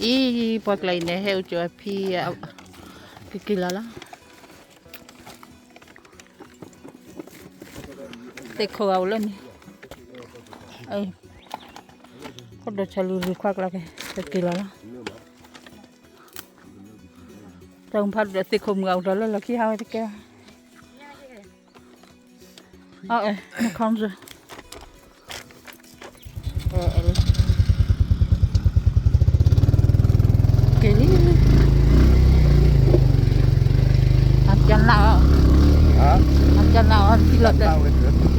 အံၤ ပှၤကျါအံၤန့ၣ် ဟဲအိၣ်ကၠိအဖံ ကက့ၤလီၤလီၤ. သ့ၣ်ခိၣ်ဂၤအိၣ်လၢန့ၣ်, ခိၣ်ဒီးဆၢလူၤရံၤခွါကျါက့ၤ ကက့ၤလီၤလီၤ. တၢ်မုၢ်ဖးဒိၣ်ဒီးသ့ၣ်ခိၣ်မုၢ်ဂၤအိၣ်ဒီးလၢ လီၢ်ခံဟးဝဲတကဲဘၣ်. အၢ အဲ နခီ က့ၤလံ, အကနၣ်အီၤ, အကနၣ်အီၤထံလီၤတဲာ်.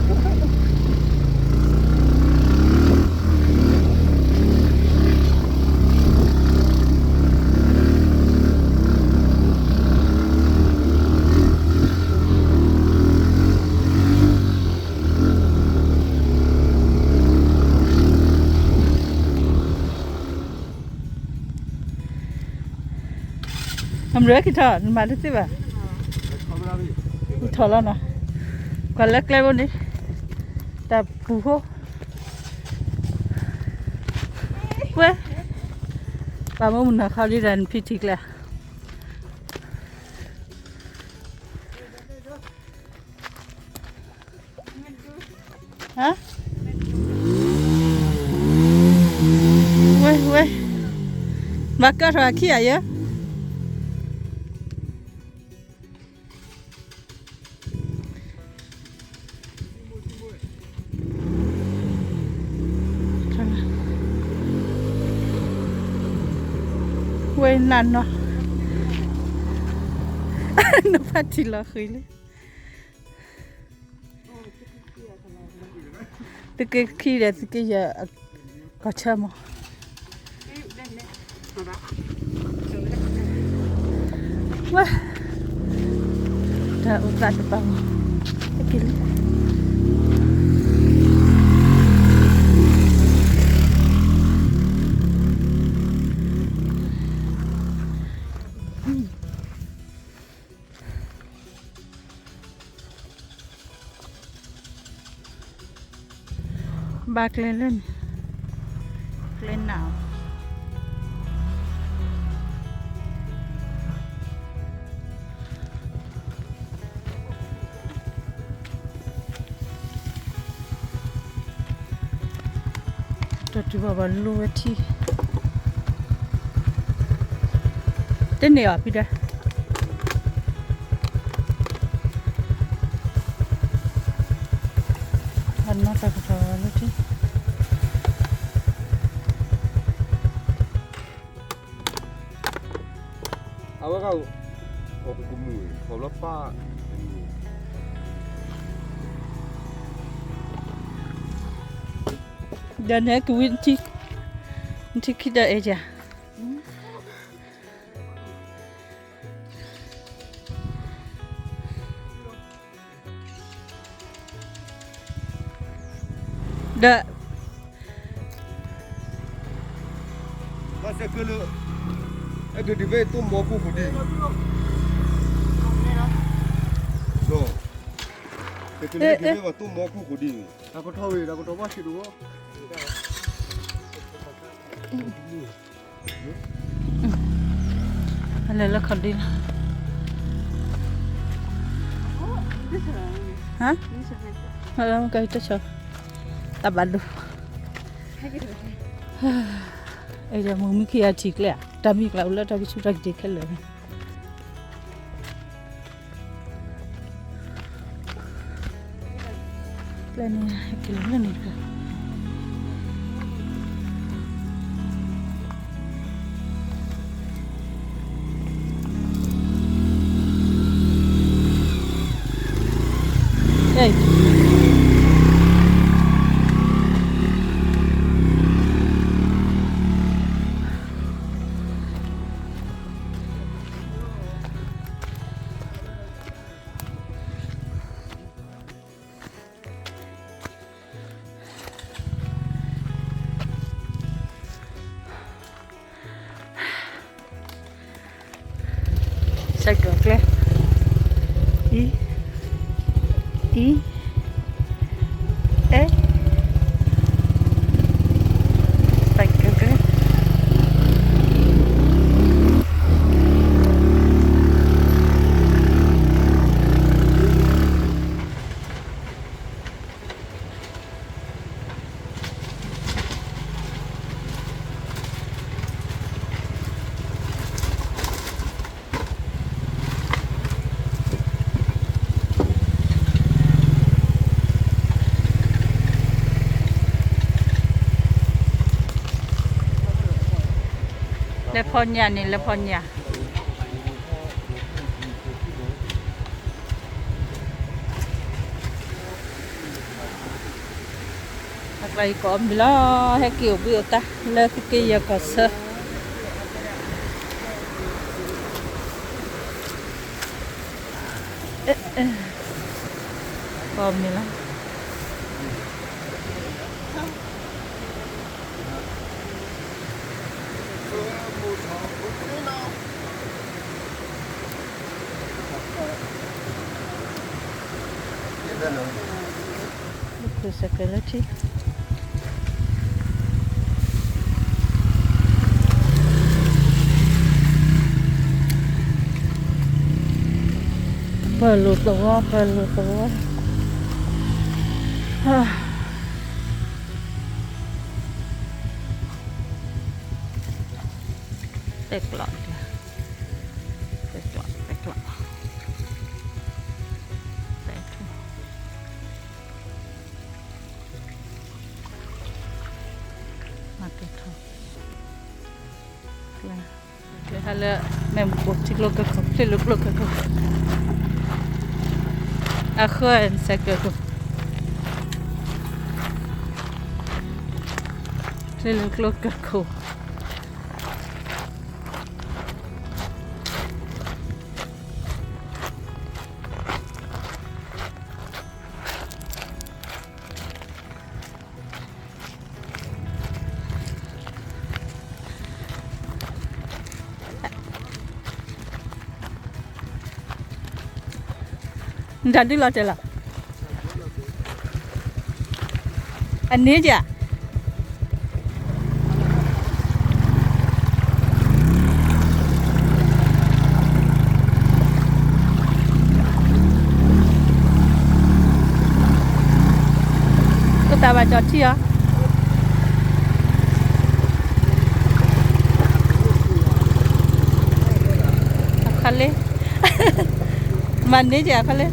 အမရကထီၣ် နမၤတသ့ဘၣ်, ထီၣ်လီၤနီၤ, ကွၢ်လၢကျဲဘိန့ၣ်, တၢ်ပူၤဃိ, ဝဲ, ပှၤမုၢ်မုၢ်နီၤခီဒ်ဒီးနဖံထံကျဲ ဝဲ, ဝဲ, ဘၣ်ကၢထီၣ်အခံဂၤယဲ, ဝဲနၢ်နီၤ, နဖါတံၢ်လီၤဃံၤလံ. သုက့ခံဒီးသုက့ယဲၢ် ကီၢ်ဆၢမး, ဝဲ, တၢ်အိၣ်သးတပၤမး, က့ၤလံ. ဘၣ်ကျဲလၢန့ၣ်, ကျဲနး, တၢ်တူၢ်ဘၣ်ဘၣ်လိဝဲထံ, တန့ၢ်အီၤဖံဒီး အနီၢ်တၢ်ကထီၣ်လၢထံ, အဝဲက, အီၣ်ကမုာ်, အီၣ်လၢပၢ်, ဒီးန့ၣ်ကဝံၤ, နထံခံတၢ်အဲၣ်ယၤ ဒီး, ဘၣ်ဆဲးကလၢ, အဲဒ်ဒ်ဘ့ၣ်တိၢ်မီခိၣ်ဃိဒ်, ဒီး, အဲဒ်ဒ်ဘ့ၣ်ဘၣ်တိၢ်မီခိၣ်ဃိဒ်, တၢ်ကထီၣ်ဝံၤ တၢ်ကထီၣ်ဘၣ်ဆံးတဝီ အလဲၤလၢခီၣ်ဒံလီၤ, ဟါ, ကတဆီ, တၢ်ဘၣ်ဒိ, အဲယမုၢ်မံခံဂၤထံၣ်ကျဲဧါ, တၢ်မံၤကျါအိၣ်လၢတၢ်ကဆူးတၢ်ကတ့ၢ်ခဲလၢာ် ကျဲန့ၣ်က့ၤလီၤလၢန့ၣ်တခါ, စဲးကီးကျဲ, အံၤ, အံၤ, အဲ, စဲးကီးကျဲ, လဲၤဖီညၣ်န့ၣ် လဲၤဖီညၣ်. အကျါအံၤကိးမံၤလီၤ, ဟဲက့ၤအိၣ်ဘှံးအိၣ်သါ လၢသုးက့ယဲၢ်ကီၢ်ဆၢ ကိးမံၤလီၤ. ပၢၢ်လိာ်သဝီ ပၢၢ်လိာ်သဝီ. တဲကျီး, တဲကျီး, တဲကျီး, တဲထူ, မၤတဲထူ, ကျဲ, ကျဲဟဲလၢ မဲၣ်မူးပိာ် ထံကျိကၢၢ်ခိၣ် ချ့လိာ်ကျိကၢၢ်ခိၣ်, အဃၢၤ စဲးကၢၢ်ခိၣ်, ချ့လိာ်ကျိကၢၢ်ခိၣ်. နတၢ်ဒုးလီၤတဲာ်လီၤ, အန့ၣ်ယၤ ကသးဘၣ်ကၠီထံအီၤ, အခါလ့, မၤန့ၢ်က့ၤအခါလ့.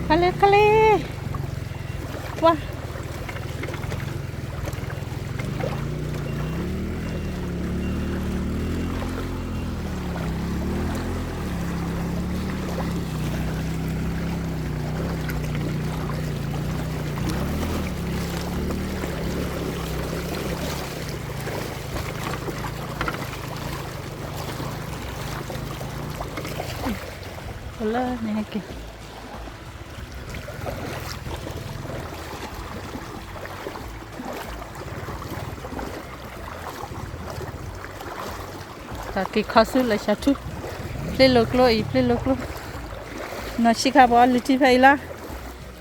ခါလ့ ခါလ့, ပှၤ လၢန့ၣ်ဟဲက့ၤ က့ၤခီဆူလၢၡၤထူ, ဖျ့လိာ်ကျိအံၤ ဖျ့လိာ်ကျိ, နီၢ်ဆံးခါပှၤအီလုၢ်ထံဖဲအံၤလီၤ,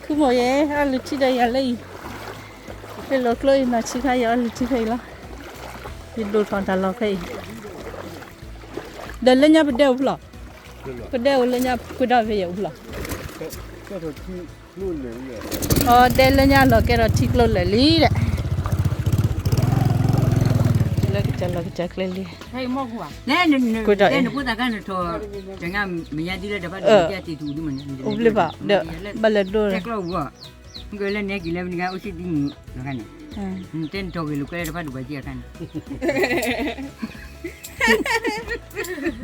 ခူမိၢ်ယဲ အီလုၢ်ထံဒီးယၤလၢအံၤ, ဖျ့လိာ်ကျိအံၤ နီၢ်ဆံးခါယဲအီလုၢ်ထံဖဲအံၤလီၤ, ယဒိၣ်ထီၣ်တၢ်လီၢ်ဖဲအံၤ, ဒီးလၢညါပဒဲအိၣ်ဖျီၣ်, ပဒဲအိၣ်လၢညါ ပကဒီးဖဲယဲအိၣ်ဖျီၣ် အီ ဒဲလၢညါလီၤကဲထီၣ်ထံကျိလၢာ်လံဒီး, လၢကစၢ်လီၤကစၢ်ကျဲလံ, ကွၢ်ဒီးအံၤ, အိၣ်ဘျုးဘၣ်ဒီး ဘၣ်လဲၤဒိၣ်ဒီး, လၢန့ၣ်က့ၤလၢမနုၤဂၤအိၣ်စ့ဒ်မုၢ်လီၤခါန့ၣ်, တဲနထီၣ်ဂ့ၤလိာ်ကွဲလၢတဖၣ်ဒိၣ်ဘၣ်က့ၤအခါန့ၣ်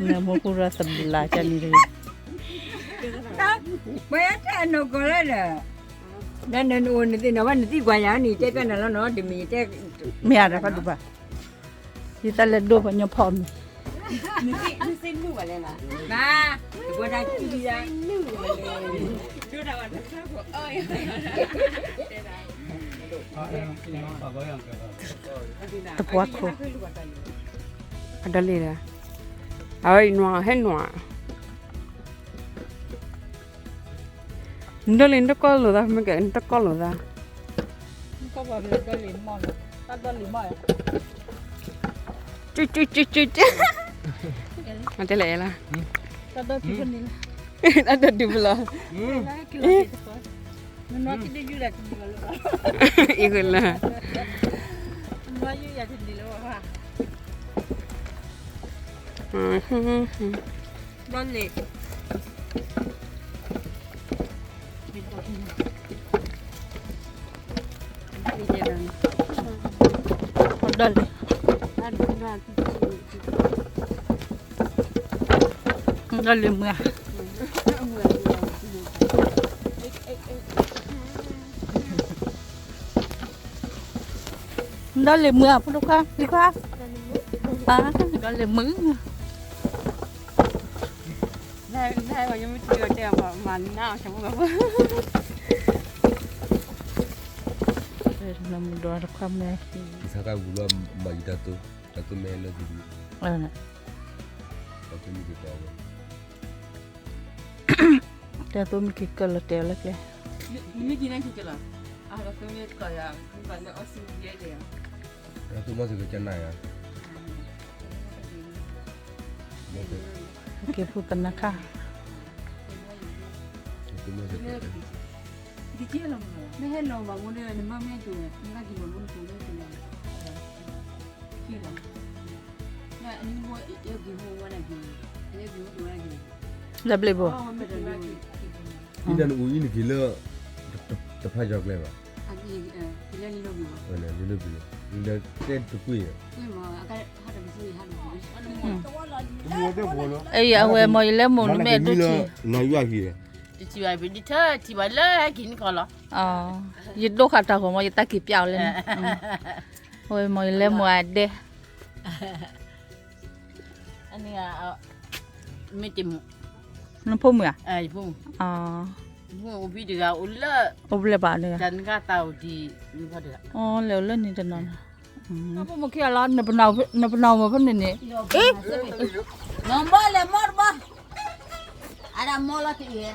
နမိၢ်ဖိရီသဘျးကန့ၣ်တဂ့ၤ, ပှၤတဲအနီၢ်ကီၢ်လၢဒီး, ဒီးနအိၣ်နသ့ၣ်နီၣ်ဘၣ်နသံကွၢ်ယၤန့ၣ် တဲကနၣ်လီၤနီၤ တမ့ၢ်တဲ, မ့ၢ်အါဒီးဖးဒိၣ်ဘၣ်, ယသးလဲၤဒိပှၤညီဖီမ့ၢ်, ဘၣ်, တကွၢ်တၢ်ကံဒံးယၤ, တပှၢ်ခိၣ်, အဒီလ့ဒီး, အဝဲအံၤနွၤဟဲနွၤ နဒီလ့ၣ်နတကီလိာ်သး မ့ၢ်ကဲနတကီလိာ်သး, ကၠူၣ်ကၠူၣ်ကၠူၣ်ကၠူၣ်, တဲလဲၣ်လၢ, တၢ်ဒိၣ်တုၤဖဲလီၤ, အံၤဃလၢ နွၤယုၢ်ယၤတနံၤလၢၤဘၣ်, နွၤယုၢ်ယၤတနံၤလၢၤဘၣ်, ဘျီလဲၣ်, ဘျီလဲၣ်, ဘျီလဲၣ်မုၢ်ဧါ, ဘျီလဲၣ်မုၢ်ဧါ ဖိဒိၣ်ခွါ လံၤခွါ, ဘျီလဲၣ်မုၢ် နမုၢ်ဒီးတခွါမဲာ်, ဆါကၢ်ဝံၤလီၤ မၤယံၤတၢ်တိ, တၢ်တိမဲာ်လၢသု, တၢ်တိမ့ၢ်က့ၤကီဝဲ, တၢ်တိမ့ၢ်က့ၤကၢလီၤတဲာ်လၢကျဲ, တၢ်တိမ့ၢ်စ့ၢ်ကီးကနၣ်ယၤ, က့ၤဖိသနၢ်ခါ, တၢ်တိမ့ၢ်စ့ၢ်ကီး, မ့ၢ်ဟဲလီၤဘၣ်မူန့ၣ် နမ့ၢ်မ့ၢ်တူၢ်န့ၣ် နမ့ၢ်က့ၤလီၤမူန့ၣ် လၢဘျ့ဘိ, အံၤနအိၣ်အံၤနက့ၤလၢ တဖးယီၤကျဲဘၣ်, လၢလၢဘျ့, လၢတကွ့ၢ်, အဝဲမ့ၢ်ယလဲၤမိၢ်နမ့ၢ်ဒိၣ်ထံၣ်, တထံၣ်ဘၣ် ယဒိၣ်ဃာ်တၢ်ဂီၤမ့ၢ် ယတၢ်က့ၤပျးအီၤလၢန့ၣ်, အဝဲမ့ၢ်ယလဲၤမိၢ်အဒဲ, မ့ၢ်တမုၢ်, နဖိမုၣ်ဧါ, အိၣ်ဘျဲၣ်ဘၣ်န့ၣ်, လဲၤအိၣ်လၢန့ၣ်တနီၤ, နပနၢ်မုၣ်ဖိန့ၣ်န့ၣ်, အ့, နမ့ၢ်လဲၤမီၢ်တဘၣ်, အဒၣ်မီၢ်လီၤတအံၤ, အဒၣ်ဒ်တၢ်မီၢ်ထီၣ်,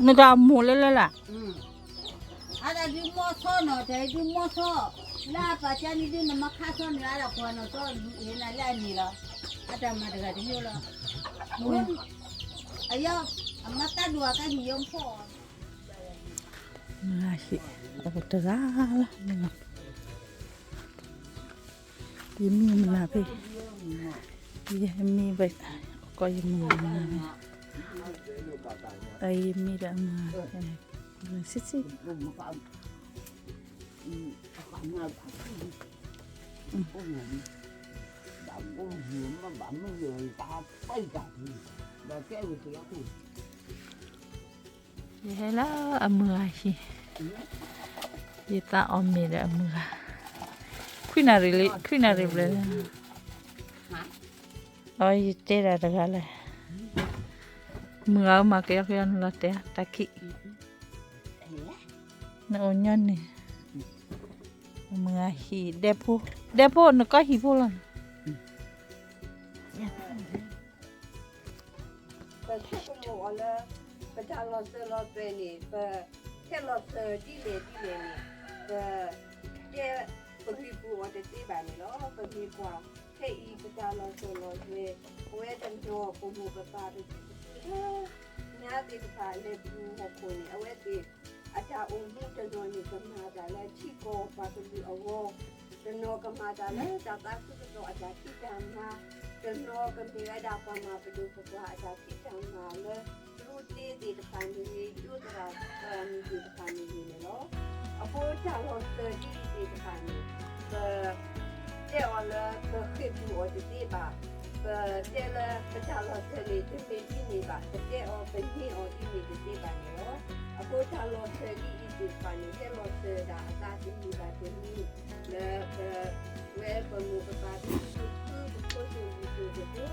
နတၢ်မိၢ်လၢလၢ်လၢ် အတၢ်ဒုးမီၢ်ဆီနီၤ, တၢ်ဒုးမီၢ်ဆီ, လၢအပာ်ကါန့ၣ်ဒုး နမၤခါဆီန့ၣ် အတၢ်ပှၤနီၤ ဆီလူၤအ့ၣ်နၤလၢအန့ၣ်လီၤ, အတၢ်မၤတဂၤတမံၤလီၤ, အယီၤ, အမၤတၢ်ဒိၣ်အကါန့ၣ် ယီၤဖီၣ်အီၤ, မၤဟ့ၣ်, အတဂၤလီၤ, ယမံမနၤဖဲ, ယမံဘၣ်, ကီယမံမနၤဖဲ, တၢ်ယမံဒီးအမၤ, မၤဆံဆံ ယဟဲလၢအမုၢ်ဂၤဟံၣ်, ယသးအီၣ်မ့ၤဒီးအမုၢ်ဂၤ, ခွံနၣ်ရံၣ်လံ, ခွံနၣ်ရံၣ်ဘျဲၣ်လံ, အယတဲဒၣ်တဂၤလၢ, မုၢ်ဂၤဧၢ မၤကယီကယီနလီၤတဲာ်တၢ်ခံး, နအိၣ်ညီနုၢ်, မုၢ်ဂၤဟံၣ်ဒဲဖိ, ဒဲဖိနကီၢ်ဟံၣ်ဖိလီၤ. ပဆိကမိၣ်အီၤလၢ ပတၢ်လီၤစၢၤလီၤသွဲၣ်န့ၣ် ပဟဲလီၤစၢၤဒ်လဲၣ်ဒ်လဲၣ်န့ၣ် ပတဲပဂံၢ်ပူၤအီၤတသ့ဘၣ်န့ၣ်လီၤ. ပမ့ၢ်ကွၢ်ဖဲအံၤ ပတၢ်လီၤစၢၤလီၤသွဲၣ် ပဝဲတနီၤပမိၢ်ပပၢ်ပဖံပဖုလၢ ညါသ့ၣ်တဖၣ်လဲၤပူၤဟီၣ်ခိၣ်န့ၣ် အဝဲသ့ၣ် အတၢ်အိၣ်မူတနီၤန့ၣ် ကမၤတၢ်လၢထံကီၢ်ပှၤကလုာ်အဂီၢ်, တနီၤကမၤတၢ်လၢတၢ်သးခုကစီၣ်အတၢ်ဖံးတၢ်မၤ, တနီၤကမ့ၢ်ဝဲဒၣ်ပှၤမၤပဒိၣ်ပပှၢ်အတၢ်ဖံးတၢ်မၤလၢ ကျိၣ်စ့သ့ၣ်တဖၣ်မ့ၢ်ဂ့ၤ, ဒိသရၣ်သရၣ်မုၣ်သ့ၣ်တဖၣ်မ့ၢ်ဂ့ၤန့ၣ်လီၤ. အဃိတၢ်လီၤစၢၤဒ်အံၤသ့ၣ်တဖၣ်န့ၣ် ပ တဲအီၤလၢပဃ့ၢ်ပူၤအီၤတသ့ဘၣ်, ပတဲလၢပတၢ်လီၤစၢၤန့ၣ် တမ့ၢ်ဒ်န့ၣ်ဘၣ်, ပတဲအီၤပန့ၢ်အီၤဒ်န့ၣ်တသ့ဘၣ်န့ၣ်လီၤ. အဃိတၢ်လီၤစၢၤဒ်အံၤသ့ၣ်တဖၣ်န့ၣ် ဟဲလီၤစၢၤဒၣ်အသးတမံၤဘၣ်တမံၤ လၢပ ဝဲပမိၢ်ပပၢ်ပဖံပဖု ပဖိစိၤလံၤစိၤတစိၤ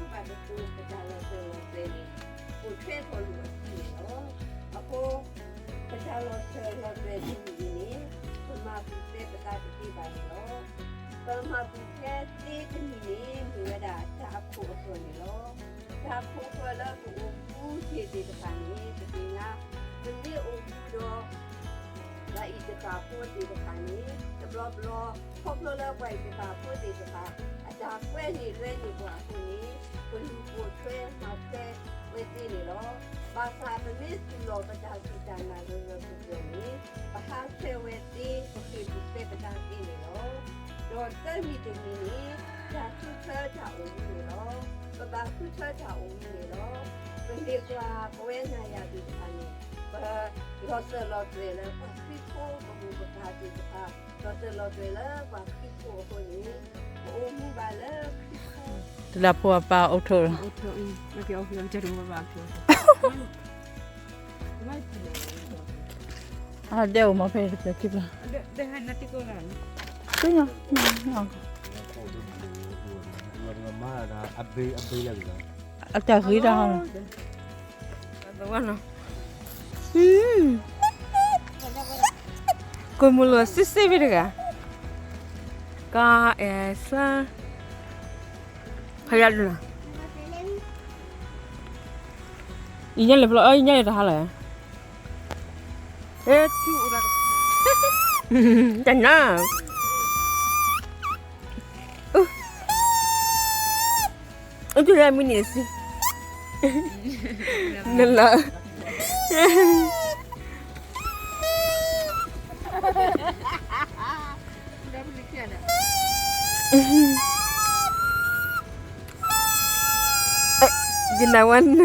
ဘၣ်တစိၤ ပတၢ်လီၤစၢၤလီၤသွဲၣ်န့ၣ် အိၣ်ထွဲထီၣ်လိာ်အခံန့ၣ်လီၤ. အဃိ ပတၢ်လီၤစၢၤလီၤသွဲၣ်တမံၤအံၤန့ၣ် ပမၤပူၤဖျဲးပသးတသ့ဘၣ်န့ၣ်လီၤ. ပမၤပူၤဖျဲးသ့တမံၤန့ၣ် မ့ၢ်ဝဲဒၣ်တၢ်အခိၣ်အဃၢၤန့ၣ်လီၤ. တၢ်အခိၣ်အဃၢၤလၢပအိၣ်မူက့ၤသ့ၣ်တဖၣ်န့ၣ် ပသ့ၣ်ညါ ပမ့ၢ်အိၣ်မူဒီး ပှၤအံၤတဖၣ်ဖိသ့ၣ်တဖၣ်န့ၣ် တဘျီဘျီ ခီဖျိလၢပှၤအံၤတဖၣ်ဖိသ့ၣ်တဖၣ် အတၢ်ကွဲန့ၣ်လွဲန့ၢ်ပှၤအဃိန့ၣ် ပလူၤပိာ်ထွဲမၤထွဲဝဲသ့န့ၣ်လီၤ. ဘၣ်ဆၣ်ပမ့ၢ်သူၣ်လီၤပတၢ်စူၢ်တၢ်နာ်ဂၢၢ်ဂၢၢ်ကျၢၤကျၢၤန့ၣ် ပဟးဆှဲးဝဲသ့ ပဃ့ၢ်ပူၤဖျဲးပသးသ့န့ၣ်လီၤ. ဒီးသၢမံၤတမံၤန့ၣ် တၢ်ဃုထၢတၢ်အိၣ်မူန့ၣ်လီၤ. ပဘၣ်ဃုထၢတၢ်အိၣ်မူန့ၣ်လီၤ. ပမ့ၢ်ကွၢ်ပဝဲနၤယၤသ့ၣ်တဖၣ်န့ၣ် ပလီၤစၢၤလီၤသွဲၣ်လၢပှၤခရံာ်ဖိ ပမိၢ်ပပၢ်သ့ၣ်တဖၣ် လီၤစၢၤလီၤသွဲၣ်လၢပှၤခရံာ်ဖိအဃိန့ၣ် ပအိၣ်မူဘၣ်လၢခရံာ်ဖိ တလၢဖိအပၢ်အိၣ်ထီၣ်လီၤ. အဒဲအိၣ်မ့ၢ်ဖဲတပျၢၤခံပျၢၤ အတၢ်ဂ့ၤတၢ်ဟီလီၤ. ကိၢ်မုၢ်လီၤစ့စ့ဖဲတဂၤ ကါအဲၣ်စၢ ဖယါဒုလီၤ ယညါလဲၤဖျီ ယညါလဲၤတဟါလီၤ တနၤ အိၣ်ကလဲၤမုၢ်နံၤစံ နလၢ ယနၢ်ဝဲ အီၣ်ခီၣ်ဒီးဝဲ နဟဲ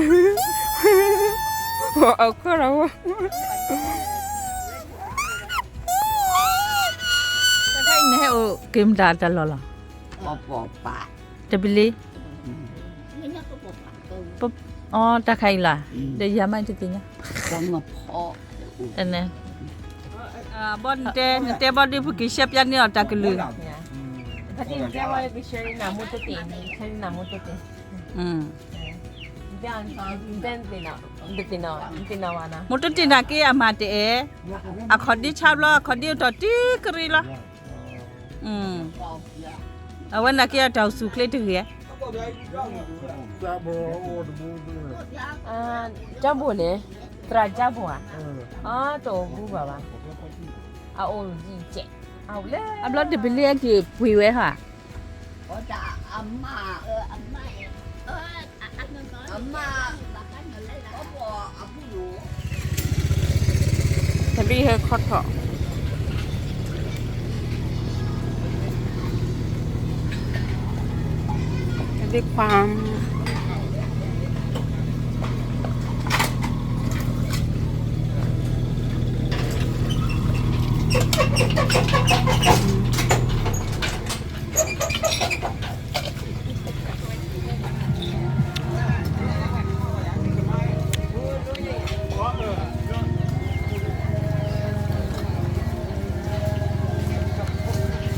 အိၣ်က့ၤမတၤတၢ်လီၢ်လီၤ တဘျ့ အီ တၢ်ခါအံၤလီၤ ဒီးယၤမးတသ့ၣ်ညါ ဘီနတဲ နတဲဘီဒုး ပက့ၤရှဲပျါန့ၢ်အီၤတၢ်ကလုၢ် မိၢ်တတ့ၢ်နာ်က့အမၤတအဲၣ် အခီၣ်ဒ့ဆါဘျီ အခီၣ်ဒ့အိၣ်ထီၣ်တံကရံလီၤ အဝဲနာ်က့အတၢ်အိၣ်ဆူၣ်ချ့တဂ့ၤ ကၠါဘိန့ၣ် သရၣ်ကၠါဘိဧါ အတအိၣ်ဘူးဘၣ်ဘၣ် အအိၣ်ယံာ်ကဲး အဘျီတဘျ့အက့ၤပှ့ၤဝဲဟါ တဘျ့ဟဲခီထီၣ် တဘျ့ခွါ အိၣ်ကါ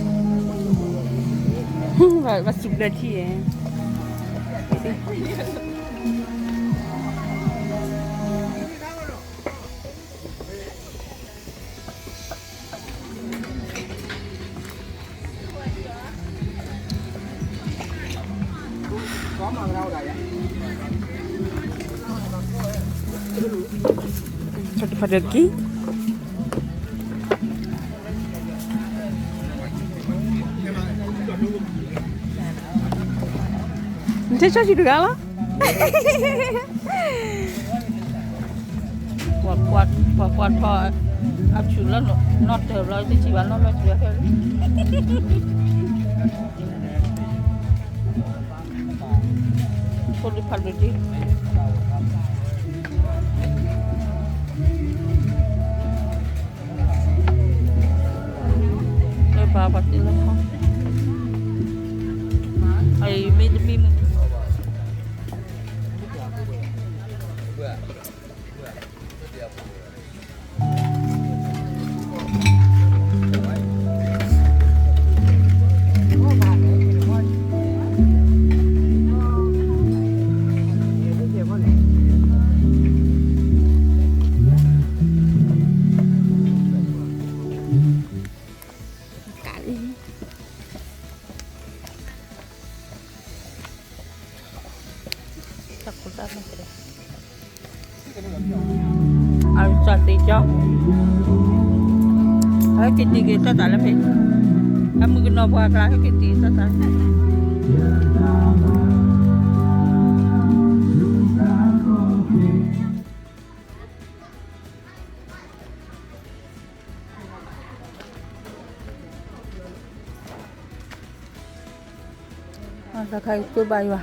ဘၣ်စူၣ်ဘျၢထံ ဖးဒိၣ်ကံ နထံၣ်ဆီဆံတဂၤလီၤ ပှၤကွၢ်ထီၣ် အဆူၣ်လၢနီၢ်တၢၢ်ဘျီ တဆံးဘၣ်နီၢ်ဘျီဆံးဘၣ်ခဲလၢာ် ဖိဒံဖးဒိၣ်ဒံ လၢပှၤပှၤတ့လၢခီ အအံၤမ့ၢ်တမံၤမုၢ် မ့ၢ် အစၢ်သ့ၣ်ကၠီ, ဟဲက့ၤတံၢ်က့ၤသးသးလၢဖဲ, အမုၣ်ကနီၤပှၤကျါ ဟဲက့ၤတံၢ်သးသး. တၢ်ခါအံၤကၠိဘၣ်ယွၤ,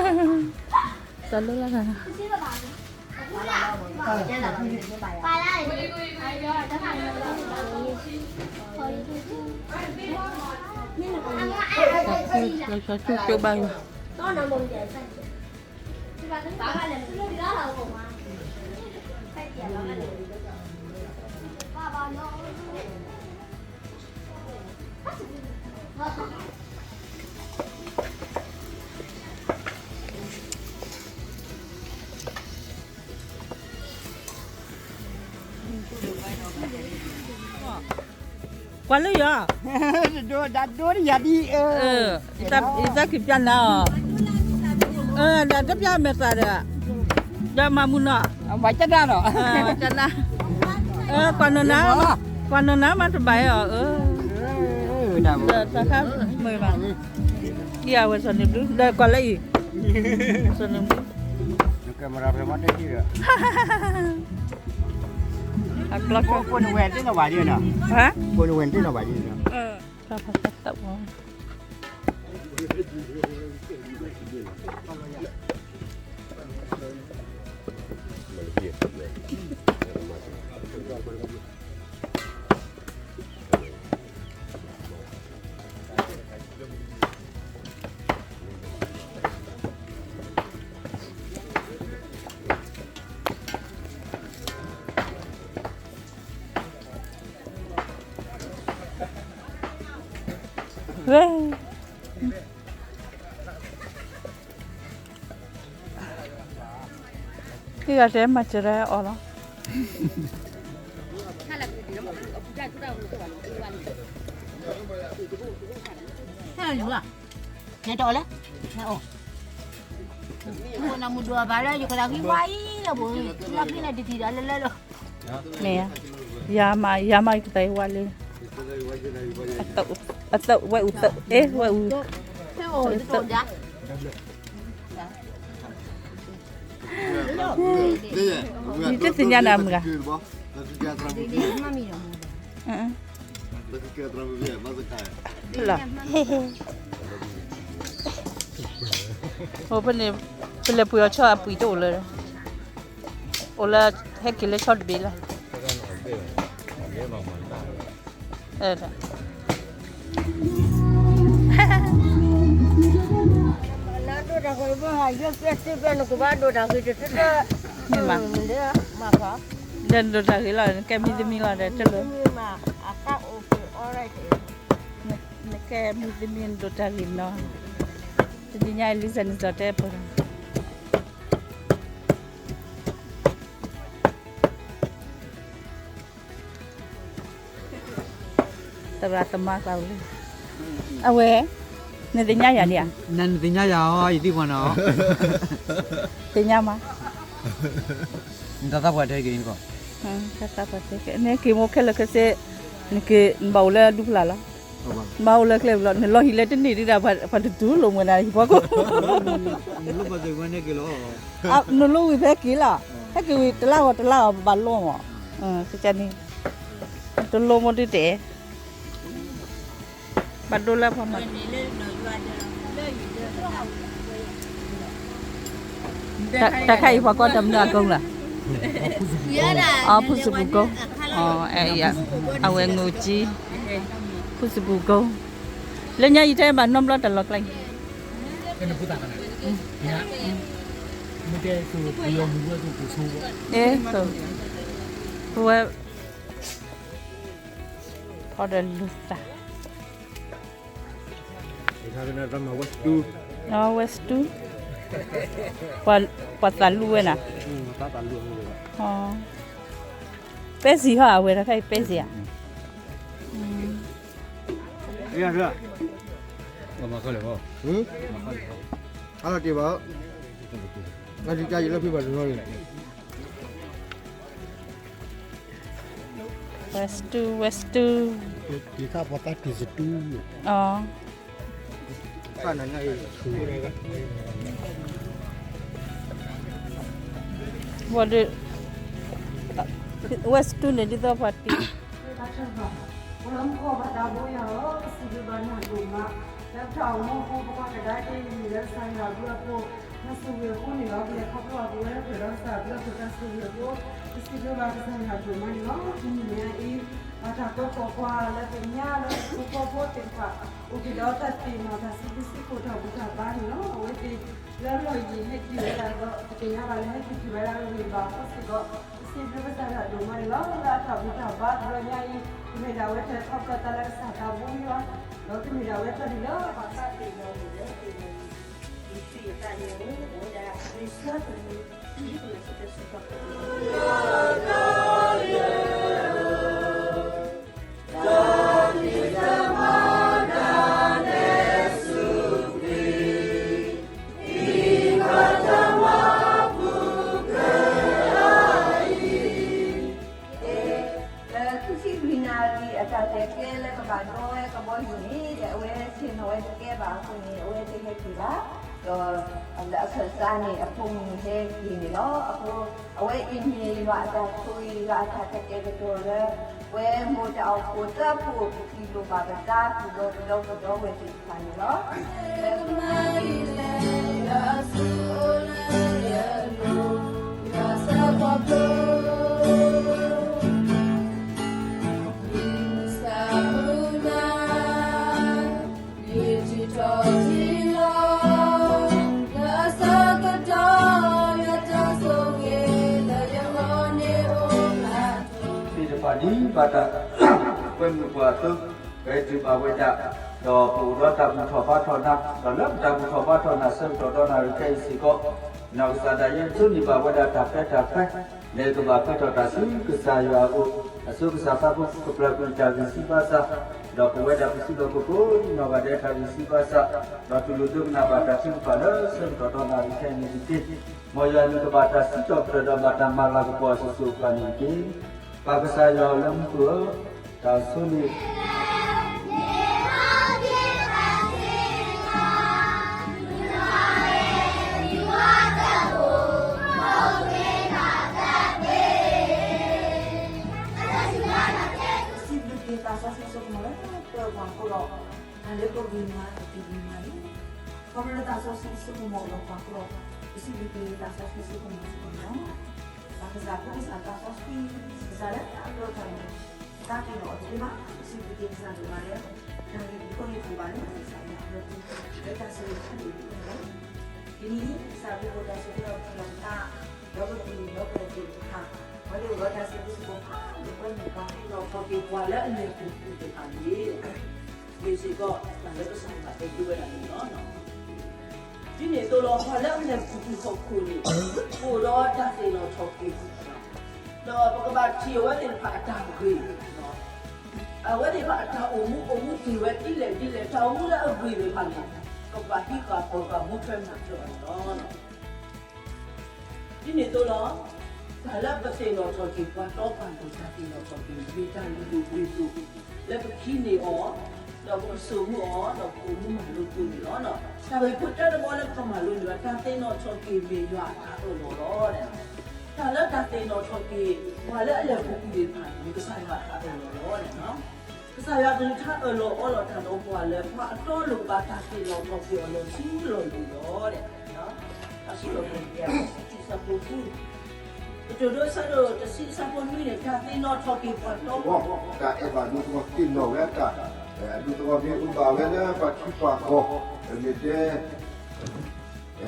တၢ်လိၣ်လၢ်ဂၤ, လီၤဆီဆူကၠိဘၣ်ယွၤ. ကွၢ်လၢယီၤ, ဒိဒၣ်ဒိတယၤဒ်အၢ, ယသးကံၢ်ပျၢ်နၤအီၤ, ဒီးတပျၢ်မဲာ်သးဒီး, ဒီးမၤမုာ်နီၤ, ကနၣ်, ကွၢ်နီၢ်နၤ, ကွၢ်နီၢ်နၤမးတဘၣ်အီၤ, တၢ်ခါမုာ်ဘၣ်, ဒ်အဝဲစီၤန့ၣ်ဘျုး ဒီးကွၢ်လၢအံၤ, စီၤန့ၣ်ဘျုး အကျီၢ်, ဟါ, တၢ်ဖးတၢ်သးဝဲ, ဝဲ ခံဂၤတဲမၤစၢၤဒၣ်အီၤလီၤ. နတအီၣ်လဲၣ်, နအီၣ်, နမူဒိၣ်အဘၣ်လၢ ယကသးဂံၢ်ဝါအံၤလၢဘိ, နဖံနတထံၣ်ဒီးလၢလၢလီၤ. မ့ၢ်, ယၤမး ယၤမး ယကသးဂံၢ်ဝါလံ, အသးဝဲအူသး, အဲ ဝဲအူ, ယတသ့ၣ်ညါနၤမုၢ်ဂၤ, လီၤ, အိၣ်ဖဲန့ၣ်, ပလဲၤပှ့ၤအီၤဆီအပှ့ၤတအိၣ်လၢၤ, အိၣ်လၢ ဟဲက့ၤလၢဆီတဘ့ၣ်လၢ, နဒိၣ်တၢ်ဂ့ၤလီၤ, နကဲမုၢ်သမံၤနဒိၣ်တၢ်ဂ့ၤနီၤ, တနံၤညါအံၤ လံစဲန့ၣ် စီၤတဲပၢၢ် သရၣ်သမါကျါ, အဝဲ, နသ့ၣ်ညါယၤဒံးဧါ, နသ့ၣ်ညါယၤအီၤ ယသံကွၢ်နီၤ, သ့ၣ်ညါမး, နတၢ်သးပှၢ်တဲက့ၤ, နက့ၤမိၢ်ခဲလၢာ်ခဲဆ့, နက့ၤနဘၣ်အိၣ်လၢဒူဖျၢၣ်လီၤ, နဘၣ်အိၣ်လၢကျဲလီၤ, နလီၤဟံၣ်လၢတန့ၢ်ဒံးဒီး ပှၤတတူၢ်လိာ်မုာ်နၤဟံၣ်ဖီခိၣ်, နလိၣ်ဝံၤဖဲက့ၤလီၤ, နလိၣ်ဝံၤဖဲက့ၤလီၤ, ဟဲက့ၤဝံၤတလါဂီၤတလါဂီၤဘၣ်လိမၢ်, ကန့ၣ်, တလိမၢ်ဒုတဲ, ဘၣ်ဒိလၢဖီမး, တၢ်ခါအံၤပှၤကိးတၢ်မနုၤအကိးလၢ, အဖုစပူၤကိး, အဝဲငိၣ်ကံ, ဖုစပူၤကိး, လၢညါယတဲဘၣ်နီတဘျီတၢ်လီၢ်ကျါအံၤ, ပဝဲ, ဖီဒီးလူၤသး ဝဲစတူ, ပှၤသးလူဝဲနၤ, ပဲစံးဟီၣ်အဝဲတခါအံၤ ပဲစံးဧါ, အလီၤတ့ၢ်ဘၣ်, အလီၤတ့ၢ်ဘၣ်, ဝဲစတူ ဝဲစတူ, တံၤသၣ်ပှၤသၣ်တံၤစတူ, ဝဲစတူန့ၣ်ဒ်သိးပှၤတံၤ ပလၢမူခိၣ်ဘၣ်တၢ်ဘိယွၤဧၢ, ပစံးဘျုးဘၣ်နၤဒိၣ်မး, လၢပတၢ်အိၣ်မူအပူၤ ပကွၢ်ကဒါက့ၤနၤလၢကစၢ်ယွၤအဘျုးအဖှိၣ်, နဆိၣ်ဂ့ၤအဃိန့ၣ်လီၤ. ပလဲၤခီဖျိအပူၤဝဲလၢပှဲၤဒီးကစၢ်အဘျုးအဖှိၣ် တၢ်ဆိၣ်ဂ့ၤအဃိ, ပစံးဘျုးဘၣ်ကစၢ်ယွၤဒိၣ်မးန့ၣ်လီၤ. တနံၤညါအံၤ ဘၣ်တၢ်ကွဲဖီၣ်ကွၢ်လၢပညါလၢပဖိဖိသ့ၣ်တဖၣ် အိၣ်က့ၤဒီးတၢ်သ့ၣ်နီၣ်တၢ်စံးဘျုးစံးဖှိၣ်တၢ်ဘူၣ်တၢ်ဘါန့ၣ်လီၤ. အဝဲသ့ၣ်လၢလီၢ်ယံၤဟဲက့ၤဝဲဒၣ်ဒီး ပသ့ၣ်ညါဘၣ်လၢဟဲက့ၤတုၤဝဲဒၣ်ဂ့ၤဂ့ၤဘၣ်အဃိစ့ၢ်ကီး ပစံးဘျုးကစၢ်ယွၤဒိၣ်မးန့ၣ်လီၤ. လၢအတၢ်ဘူၣ်တၢ်ဘါတဘျီညါအံၤ ကမ့ၢ်ဒၣ်ဝဲတၢ်ထီၣ်ပၢၢ်တၢ်လၢကစၢ်သးဘိယွၤ, ဒီးကမ့ၢ်ဒၣ်ဝဲတၢ်ဒ်လၢပှၤသးသ့ၣ်နီၣ်န့ၣ်လၢသ့ၣ်နီၣ်န့ၣ် ယသံယသးန့ၣ်အိၣ်ဝဲဒၣ် မ့ၢ်ဆၢကမ့ၢ် လၢခံဆံလွံၢ်နၣ်ရံၣ် အတၢ်တဲကဲလၢကဘၣ်ဒိဝဲကဘီယူၤန့ၣ် အဝဲဆ့ၣ်နီၤဝဲတကဲဘၣ်အဃိန့ၣ် အဝဲတဟဲက့ၤဘၣ်, ဒီးလၢအခၢၣ်စးန့ၣ် အဖိမုၣ်ဟဲက့ၤန့ၣ်လီၤ. အဃိ အဝဲအံၤမ့ၢ်ယွၤအတၢ်ဆိၣ်ဂ့ၤ ယွၤအတၢ်ကတဲာ်ကတီၤလၢ ပဝဲမိၢ်တၢ်အိၣ်ဖှိၣ်သၢဖှိၣ် ပထံၣ်လိာ်ဘၣ်ပသး ပူၤဒီးပဒီပုၢ်ဒီဝဲၢ်သ့ၣ်တဖၣ်န့ၣ်လီၤ. သ့ၣ်တဖၣ်ဒ်ဘၣ်တၢ်ကွဲမုာ်ပှၤအသိး ပတုၤဘၣ်ဝဲဒၣ် ဒီးပအိၣ်ဒီးတၢ်ဘူၣ်ထီၣ်ဘါထီၣ်နၤ, ဒီးလၢပတၢ်ဘူၣ်ထီၣ်ဘါထီၣ်နၤဆၢကတီၢ်ဒီးနၣ်ရံၣ်ခဲအံၤစ့ၢ်ကီး, နီၢ်ကစၢ်ဒၣ်ယဲဒိးန့ၢ်ဘၣ်ဝဲဒၣ်တၢ်ပဲတၢ်ခွဲး လၢကဘၣ်ပှဲၤထီၣ်တၢ်ဆူကစၢ်ယွၤအအိၣ်, အဆိကစၢ်သးဖိကပျၢ်ကွံာ်တၢ်ဂံၢ်စၢ်ဘါစၢ်, ဒီးပဝဲဒၣ်ပစုဒီးပကိးနီၢ်ဂၤဒဲးတၢ်ဂံၢ်စၢ်ဘါစၢ်, ဒီးတူၢ်လိာ်ဒိကနၣ်ဘၣ်တၢ်ထုကဖၣ်လၢဆၢကတီၢ်ဒီးနၣ်ရံၣ်ခဲအံၤန့ၣ်တက့ၢ်. မ်ယွၤနကဘၣ်တၢ်စံးထီၣ်ပတြၢၤဒီးဘၣ်တၢ်မၤလၤကပီၤအစိၤစိၤအဃၣ်န့ၣ်တက့ၢ်. ပၢ်ကစၢ်ယွၤလၢမူခိၣ်ဧၢ, တၢ်ဆိန့ၣ် စံးဘျုးက့ၤသးစီဆှံဆိကမိၣ်လၢပှၤအဃိဒီး တၢ်လၢပဂ့ၤမး ပတဂ့ၤမးန့ၣ် ခီဖျိလၢသးစီဆှံဆိကမိၣ်လီၤပှၤအဃိဒီး ပစံးဘျုးက့ၤသးစီဆှံဆိကမိၣ်စ့ၢ်ကီးန့ၣ်လီၤ. ပၢ်ကစၢ်ဖိကစၢ်သးစီဆှံ ကစၢ်လၢအတၢ်အၢတၢ်သီန့ၣ် သးက့ၤလီၤအီၤတသ့ဘၣ်, ပစံးဘျုးက့ၤကစၢ်ဒိၣ်မးလၢ တၢ်ဂ့ၢ်တခီန့ၣ်ပူၤဘၣ်လၢကစၢ်ယွၤအဘျုးအဖှိၣ် လၢတၢ်ဆိၣ်ဂ့ၤခါန့ၣ်တခီန့ၣ်လီၤ. တနံၤအံၤ ကစၢ်အဘျုးအဖှိၣ်တၢ်ဆိၣ်ဂ့ၤအီၤပထံၣ်လီၤပသး ဒီးပပူၤဒီးပလဲၤသ့ၣ်တဖၣ် ပှၤလၢအဂီၢ်တၢ်စံးဘျုးစံးဖှိၣ်ဖးဒိၣ် ပှၤမ့ၢ်ပှၤသ့ၣ်နီၣ်ထီၣ်က့ၤပှၤလၢအလဲၤပူၤကွံာ်သ့ၣ်တဖၣ်န့ၣ် မ့ၢ်စ့ၢ်ကီးတၢ်လၢကစၢ်ယွၤတဲဒိဝဲဒၣ်န့ၣ်လီၤ. ဒ်န့ၣ်အသိးလီၤ ပှၤလၢအလဲၤပူၤကွံာ်ဟီၣ်ခိၣ်န့ၣ် အိၣ်ဒီးတၢ်သ့ၣ်နီၣ်ထီၣ်က့ၤ ဒီးပကဘၣ်ထံၣ်အဝဲသ့ၣ်တဖၣ်အတၢ်ဂ့ၤ အဝဲသ့ၣ်တဖၣ်အတၢ်အိၣ်မူ အိၣ်မူတ့ၢ်ဝဲဒ်လဲၣ်ဒ်လဲၣ် တၢ်အိၣ်မူလၢအဂ့ၤသ့ၣ်တဖၣ်န့ၣ် ပကဘၣ်ဟံးဃာ်ပၢၤဃာ်မူထွဲမၤထွဲအီၤန့ၣ်လီၤ. ဒ်န့ၣ်အသိးလီၤ တၢ်လၢပသ့ၣ်နီၣ်ထီၣ်က့ၤပှၤတီပှၤလိၤ တၢ်သ့ၣ်နီၣ်ထီၣ်က့ၤ မ့ၢ်တၢ်လုၢ်ဒိၣ်ပှ့ၤဒိၣ် လၢပကဟံးန့ၢ်အီၤ ဒီးပကစိာ်မူအီၤ ဒီးပကအိၣ်မူမၤလိအဃိန့ၣ်လီၤ. တၢ်ဂ့ၢ်ဖိတၢတဘီလၢပကမၤလိန့ၢ်ဘၣ် တၢ်သ့ၣ်နီၣ်ထီၣ်က့ၤမ့ၢ်ယွၤအတၢ်အၢၣ်လီၤလီၤ. တၢ်လၢတၢ်သ့ၣ်နီၣ်ထီၣ်က့ၤ ပှၤလၢအလဲၤပူၤကွံာ်သ့ၣ်တဖၣ်န့ၣ် မ့ၢ်ကစၢ်ယွၤအတၢ်အၢၣ်လီၤလီၤ. ကစၢ်ယွၤအကလုၢ်ကထါအၢၣ်လီၤအီလီၤတၢ်ဒီးပှၤလၢ ပှၤအတီအလိၤကဘၣ်တၢ်သ့ၣ်နီၣ်ထီၣ်က့ၤအီၤလီၤထူလီၤယိာ်လီၤ. တၢ်စံးထီၣ်ပတြၢၤ တဆံတဆံ အဆၢဖိဃု, ကတိၤဒိ အဆၢဒိၣ်တဆံ အဆၢဖိနွံန့ၣ် တၢ်သ့ၣ်နီၣ်ထီၣ်က့ၤပှၤတီပှၤလိၤ တၢ်အဲၣ်ဘၣ်ဒူသဝီသ့ၣ်နီၣ်ဝဲတၢ် အဒူသဝီမ့ၢ်အိၣ်ဘၣ်ဝဲလၢပှၤထံပှၤကီၢ် မ့ၢ်တဲ ပမ့ၢ်တလဲၤတုၤတၢ်ဒ်ပသ့ၣ်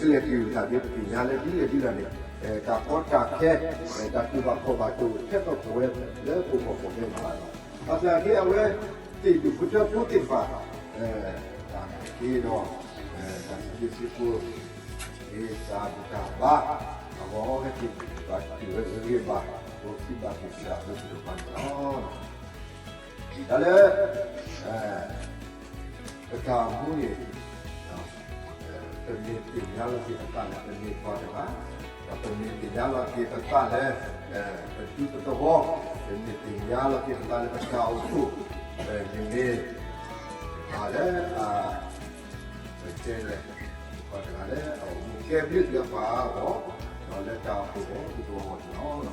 ညါလၢဒ်လဲၣ်ဒ်လဲၣ်န့ၣ် တၢ်ကီတၢ်ခဲ တၢ်တူၢ်ဘၣ်ခီၣ်ဘၣ်ကၠိ ထဲသိးပဝဲလၢပဂီၢ်ပူၤဖဲဘၣ်လီၤ. ဘၣ်ဆၣ်က့အဝဲသ့ၣ်ဒူၣ်ဖိထၢဖိသ့ၣ်တဖၣ် တၢ်က့ဒီး တၢ်စံးဘျုးစံးဖှိၣ် တၢ်ဘူၣ်တၢ်ဘါ အဂီၢ်ဟဲက့ၤဘၣ်တုၤဝဲဂ့ၤဂ့ၤဘၣ် အိၣ်စံးဘၣ်က့ၤစံးဘျုးစံးဖှိၣ်န့ၣ်လီၤ. တၢ်လၢ ပတၢ်အိၣ်မူန့ၣ် ပမ့ၢ်သ့ၣ်ညါလီၤက့ၤပသးန့ၣ် ပမ့ၢ်ပှၤတဂၤ, ဒီးပမ့ၢ်သ့ၣ်ညါလီၤက့ၤပသးလၢ ပဒူပသဝီ, ပမ့ၢ်သ့ၣ်ညါလီၤက့ၤပသးလၢပတၢ်အိၣ်ဖှိၣ်, ပမ့ၢ် ပှၤလၢ ပတဲလဲၣ် ပှၤတဂၤလၢအအိၣ်မူကဲဘျုးလၢပှၤအဂီၢ်, ဒီးလၢတၢ်အိၣ်ဖှိၣ်အဂီၢ် ဒူသဝီအဂီၢ်န့ၣ်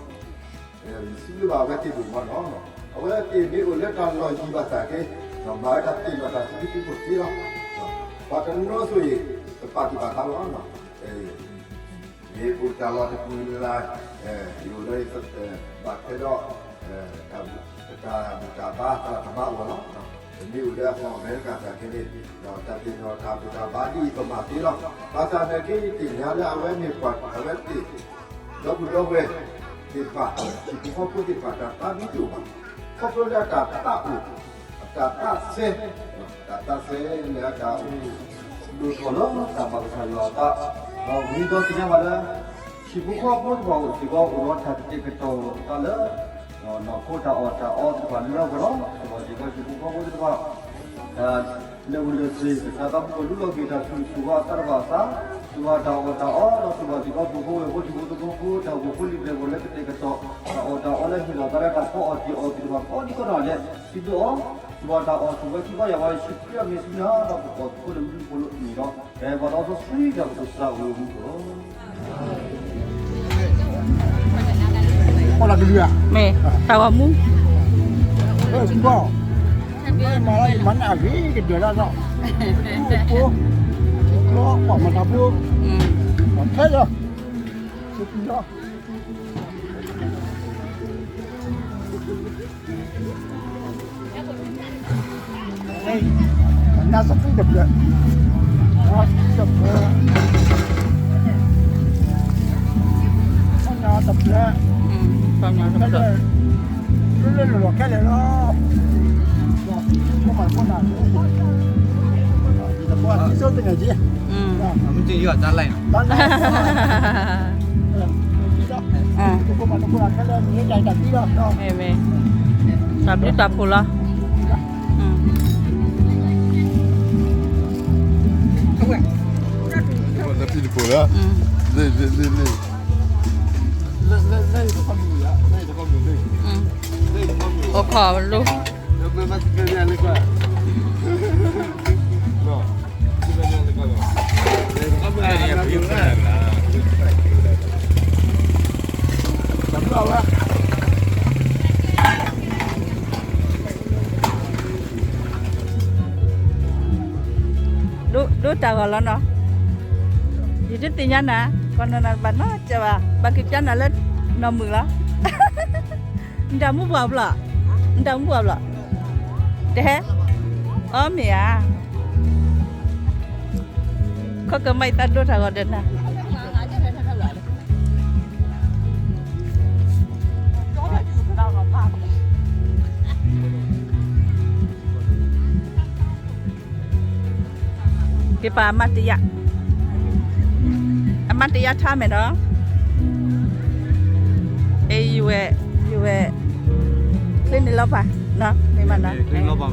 လီၤ. ယစံးဘျုးဘၣ်အဝဲသ့ၣ်ဒိၣ်မးလီၤ. အဝဲသ့ၣ်မ့ၢ်အိၣ်လၢတၢ်လီၢ်ယံၤဘၣ်ဆၣ်က့, မၤဝဲတၢ်သ့ၣ်နီၣ်တၢ်သးခုကစီၣ်သ့လီၤ. ပှၤတနီၤဆိၣ်ဂ့ၤ တပာ်သူၣ်ပာ်သးလီၤ. မ့ၢ်အိၣ်တၢ်လီၢ်တပူၤလၢ်, ယအိၣ်လၢ ဘၣ်ထွဲဒီး တၢ်ဘူၣ်တၢ်ဘါ တၢ်လီၢ်တဘါအဂီၢ်လီၤ. ပမ့ၢ်အိၣ်လၢအကီၢ်အမဲရကၤသနာ်က့န့ၣ် ဒီးတၢ်သ့ၣ်နီၣ်တၢ်ဘူၣ်တၢ်ဘါဒ်အံၤ ပမၤသ့လီၤ. ဘၣ်ဆၣ်သနာ်က့ ယသ့ၣ်ညါလၢအဝဲမ့ၢ်ပှၤ အဝဲသ့ၣ် ဒီပုၢ်ဒီဝဲၢ်သ့ၣ်တဖၣ် ဟံၣ်ဖိဃီဖိသ့ၣ်တဖၣ် တၢ်သးမံတအိၣ်ဘၣ်. ခီဖျိလၢအတၢ်သးအိၣ် အတၢ်သးစဲ တၢ်သးစဲလၢအတၢ်အိၣ်ဒိၣ်ထီၣ်လၢတၢ်ဘၣ်ကစၢ်ယွၤအသး, ဒီးဝံၤဒီးသ့ၣ်ညါဘၣ်လၢ ဟံၣ်ဖိဃီဖိသ့ၣ်တဖၣ်အိၣ်စ့ၢ်ကီး အိၣ်ဒီးတၢ်ကတဲာ်ကတီၤသးလၢ နီၢ်ခိတၢ်အီၣ်တၢ်အီသ့ၣ်တဖၣ်လၢအဂီၢ်လီၤ. စ့ၢ်ကီးဟံၣ်ဖိဃီဖိသ့ၣ်တဖၣ် တၢ်လၢာ်ဝံၤလၢာ်စ့ၤ ကစၢ်သးဘိကလူးလီၤက့ၤတၢ်ဆူၣ် ဆူၣ်ဝါအသးတဘၣ်အသး, ဆူၣ်ဝါတၢ်အီၣ်တၢ်အီ ဒီးဆူၣ်ဝါစ့ၢ်ကီးပှၤဖိဝဲၢ်ဖိ ထံဖိသကိးဖိ တၢ်အိၣ်ဖှိၣ်ဖိလံာ်ပျဲၢ်ဖိလၢကတဲာ်ကတီၤ တၢ်အီၣ်တၢ်အီလၢဟ့ၣ်လီၤသးလၢတၢ်ဆီအီၣ်တံၢ်အီသ့ၣ်တဖၣ် ကိးဒံကိးနီၢ်ဒဲး စံးဘျုးအီၤ, ဆူၣ်ဝါတၢ်အီၣ်ဆူၣ်ဝဲခံဘီယၤဝဲ ယ့ၣ်ၡူးခရံာ်အမံၤဆူညါ ဒီးပကီၢ်ခိၣ်လၢမနုၤဖိလၢအမံၤဒီး ကဲပှၤဒီးစီဆှံဒီးပကစၢ်အိၣ်လၢမူခိၣ်လီၤ. မ့ၢ်တၢ်ဂီၤမူ, မၤလၢယမၤန့ၢ်အဂ့ၤကဒၢးလၢလီၤ, အိၣ်ဖိ, ကျီပှၤမၤတၢ်ဖိ, ထဲလီၤ, ဆိးပံလီၤ. နါစပူတဖျၢၣ်, နါစပူတဖျၢၣ်, နါတဖျၢၣ်, ခဲလၢာ်, လၢလၢလီၤခဲလၢာ်လီၤ, မၤဖိနၤ, တၢ်လၢ မ့ၢ်, တၢ်ဘျုးတၢ်ဖှိၣ်လီၤ. လၢဖံတဖိလၢ, လၢ, လၢ, လၢ, အိၣ်ခိးလိ ဒိၣ်တၢ်ဂီၤလီၤနီၤ, ယတသ့ၣ်ညါနၤ, ကီၢ်နီၢ်နၤဘၣ်နီၢ်ကၢဘၣ်, ဘၣ်က့ၤပျါနၤလၢနီၢ်မုၢ်လီၤ. နတၢ်မူပှၤဘျီ, နတၢ်မူပှၤဘျီ, တဟဲ, အီမ့ၢ်ဧါ, ခီကမၤအံၤသးဒိၣ်တၢ်ဂီၤဒီးနၤ က့ၤပာ်အမၤတယၣ်, အမၤတယၣ်ထါမဲာ်နီၤ, အ့ ယဝဲ, ယဝဲ, ချ့န့ၣ်လီၤပာ်, မ့ၢ်မးနီၤ, လီၤပာ်,